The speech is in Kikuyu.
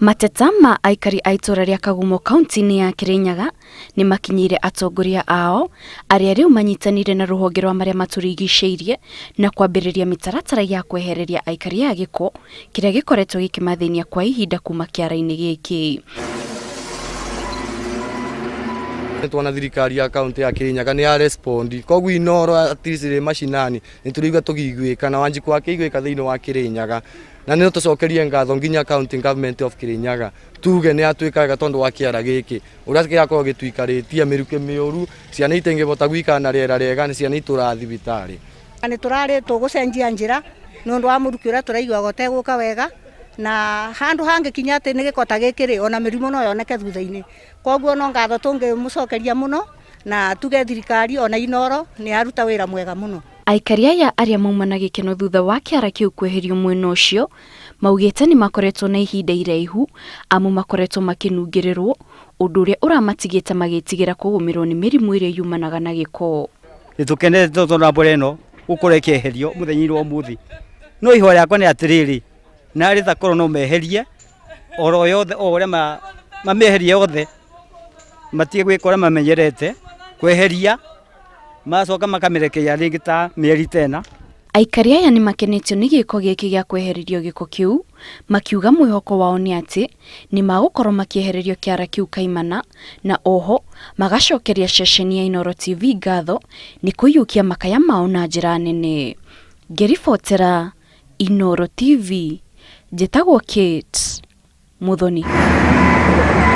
Mateta ma aikari a itũra rĩa Kagumo kaunti-inĩ ya Kirinyaga nĩ makinyĩire atongoria ao arĩa rĩu manyitanĩire na rũhonge rwa marĩa matũrigicĩirie na kwambĩrĩria mĩtaratara ya kwehereria aikari aya gĩko kĩrĩa gĩkoretwo gĩkĩmathĩnia kwa ihinda kuma kĩara-inĩ gĩkĩ. Twona thirikari ya kaunti ya Kirinyaga nĩ ya respond, koguo Inooro at least rĩ macinani nĩ tũraigua tũkĩiguĩka na Wanjikũ akĩiguĩka thĩinĩ wa Kirinyaga, na nĩ tũcokerie ngatho nginya county government of Kirinyaga, tuge nĩ yatwĩka wega tondũ wa kĩara gĩkĩ ũrĩa kĩrakorwo gĩtũikarĩtie mĩrukĩ mĩũru, ciana itingĩbota gũikara na rĩera rĩega, nĩ ciana itũraga thibitarĩ. Nĩ tũrarĩ tũgũcenjia njĩra nĩ ũndũ wa mũrukĩ ũrĩa tũraiguaga ũtegũka wega, na handũ hangĩkinya atĩ nĩ gĩko ta gĩkĩ rĩ, ona mĩrimũ no yoneke thutha-inĩ. Koguo no ngatho tũngĩmũcokeria mũno na tuge thirikari ona Inooro nĩ yaruta wĩra mwega mũno. Aikari aya arĩa mauma na gĩkeno thutha wa kĩara kĩu kweherio mwena ũcio maugĩte nĩ makoretwo na ihinda iraihu amu makoretwo makĩnungĩrĩrwo, ũndũ ũrĩa ũramatigĩte magĩtigĩra kũgũmĩrwo nĩ mĩrimũ ĩrĩa yumanaga na gĩko. Nĩ tũkenete tondũ mbura ĩno gũkorwo ĩkĩeherio mũthenya-inĩ wa ũmũthĩ, no ihoya rĩakwa nĩ atĩrĩrĩ, narĩ takorwo no meherie oro yothe o ũrĩa mamĩeherie yothe, matige gwĩka ũrĩa mamenyerete kweheria, macoka makamĩrekeria rĩngĩ ta mĩeri tena. Aikari aya nĩ makenetio nĩ gĩko gĩkĩ gĩa kwehererio gĩko kĩu, makiuga mwĩhoko wao nĩ atĩ nĩ magũkorwo makĩehererio kĩara kĩu kaimana, na oho magacokeria ceceni ya Inooro TV ngatho nĩ kũiyũkia makaya mao na njĩra nene. Ngĩribotera Inooro TV, njĩtagwo Kate Muthoni.